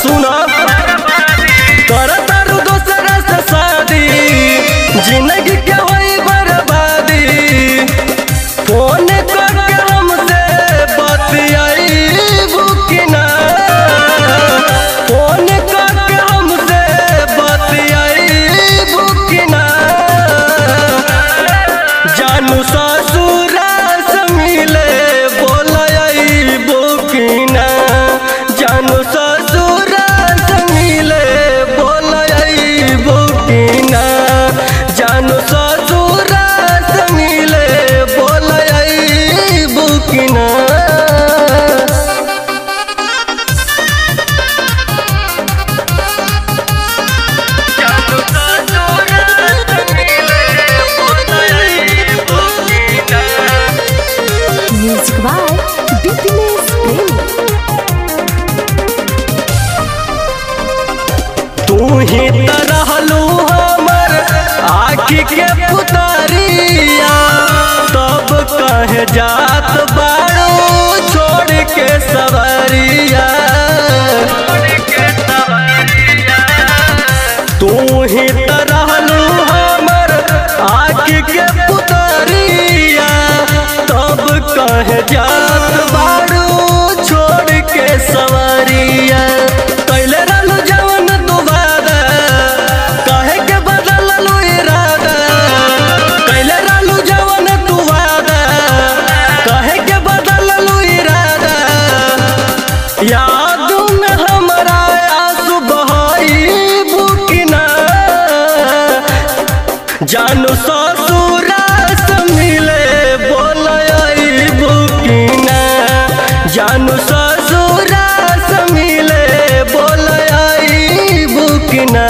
सुना कर तारू दोसरा से शादी, जिंदगी के होई बर्बादी। फोन करके हमसे बतियाईबू कि ना, फोन करके हमसे बतियाईबू कि ना। जानू ससुरा से मिले बोलाईबू कि ना, जानू ससुरा से मिले बोलाईबू कि ना, जानू ससुरा से मिले बोलाईबू कि ना। जानू ससुरा से मिले बोलाईबू कि ना। म्यूजिक बाय विपिनेश प्रेमी। तू ही त रहलू हमर आँखी के पुतरिया, तब कहे जात बारू छोड़ के सवरिया। तू ही त रहलू हमर आँखी के पुतरिया, तब कहे जात बारू छोड़ के सवरिया। कैले रहलू जवन तू वादा, काहे के बदललू इरादा। कैले रहलू जवन तू वादा, काहे के बदललू इरादा। याद में हमरा आंसू बहाईबू कि ना, जानू ससुरा से मिले बोलाईबू कि ना, जानू ससुरा से मिले बोलाईबू कि ना।